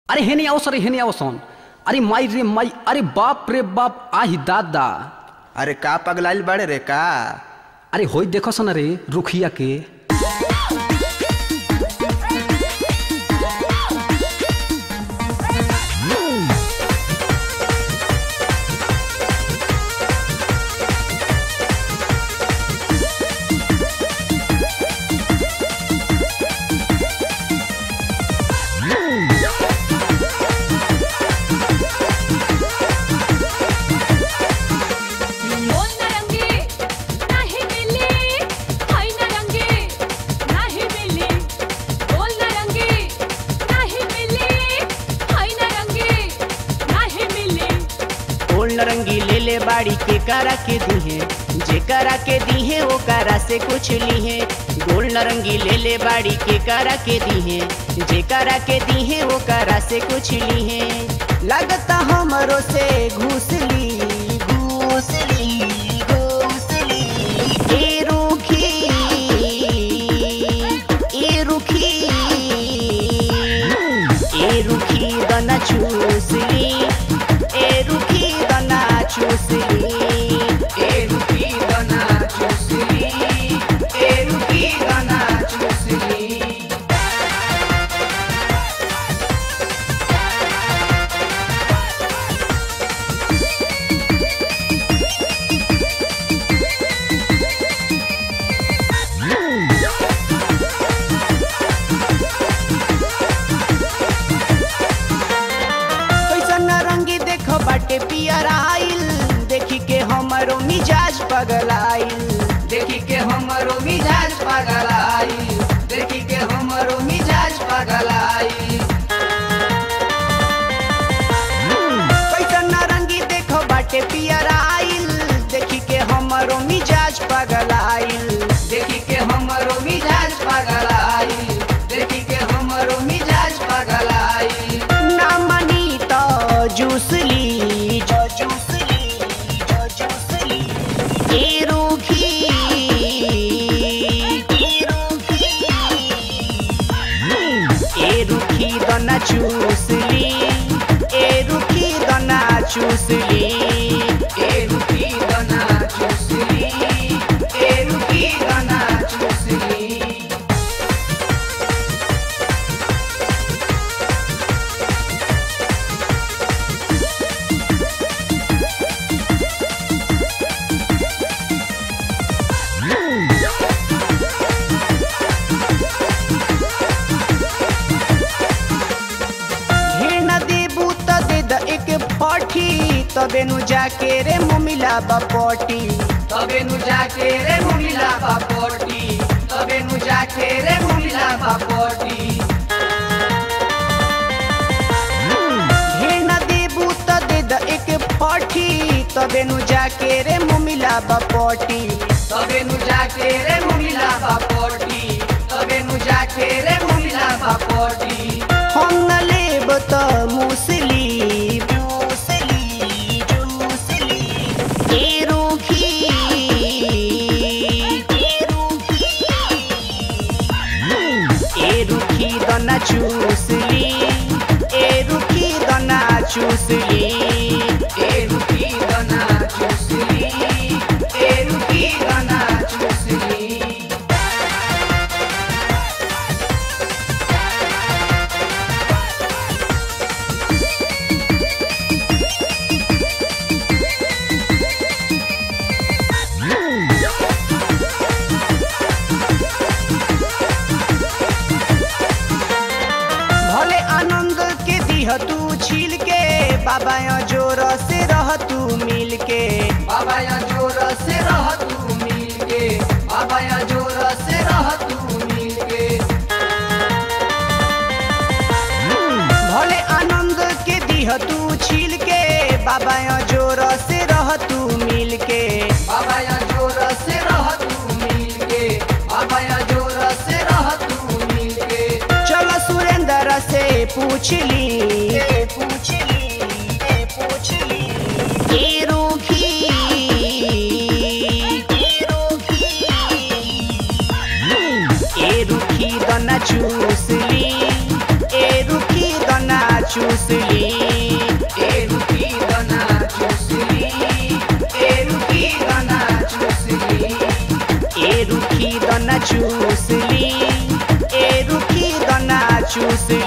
अरे हेने आओ सर, हेने आओ सोन। अरे माई रे माई, अरे बाप रे बाप, आही दादा। अरे का पगलाइल बड़े रे का? अरे होई देखो सन रे रुखिया के। नारंगी ले ले बाड़ी के करा के दीहे, जे करा के दीहे वो करा से कुछ लीहे। गोल नारंगी ले ले बाड़ी के करा के दीहे, जे करा के दीहे वो करा से कुछ लीहे। लगता हमरो से घूस ली घूस ली घूस ली। ए रुखी ए रुखी ए रुखी दना चूस ली, ए रुखी दना चूस ली, ए रुखी दना चूस ली, ए रुखी दना चूस ली। बाटे पियर आइल, देखी के हमरो मिजाज पगलाइल, देखी के हमरो मिजाज पगलाइल, देखी के हमरो मिजाज पगलाइल। कैसन नारंगी देखो बाटे पियर आइल, देखी के हमरो मिजाज पगलाइल, देखी के हमरो मिजाज पगलाइल, देखी के हमरो मिजाज पगलाइल। ना मनी तो जूस ली जो जूस ली जो जूस ली। ए रुखी ए रुखी ए रुखी दना चूस ली, ए रुखी दना चूस ली, ए रुखी दना चूस ली, ए रुखी दना चूस ली। तबे नु जाके रे मुमिला बपोटी, तबे नु जाके रे मुमिला बपोटी, तबे नु जाके रे मुमिला बपोटी। ढेर न देबू त दे द एक फटी, तबे नु जाके रे मुमिला बपोटी, तबे नु जाके रे मुमिला बपोटी, तबे नु जाके रे मुमिला बपोटी। हम न लेब त मुसली दना चूस ली, ए रुखी दना चूस ली, ए रुखी दना चूस ली, ए रुखी दना चूस ली। तू छील के बाबा जोर से रह तू मिल के, बाबा जोर से रह तू मिल के, बाबा जोर से रह तू मिल के। भले आनंद के दिह तू छील के बाबा जोर से रह तू मिल के, बाबा जोर से रह तू मिल के, बाबा जोर से रह तू मिल के। चलो सुरेंद्र से पूछ ली पूछ ली पूछ ली। ए रुखी ए रुखी ए रुखी दना चूस ली, ए रुखी दना चूस चूसली। ए रुकी दना चूसली, ए रुकी दना चूसली। ए रुखी दना चूसली, ए रुखी दना चूसली।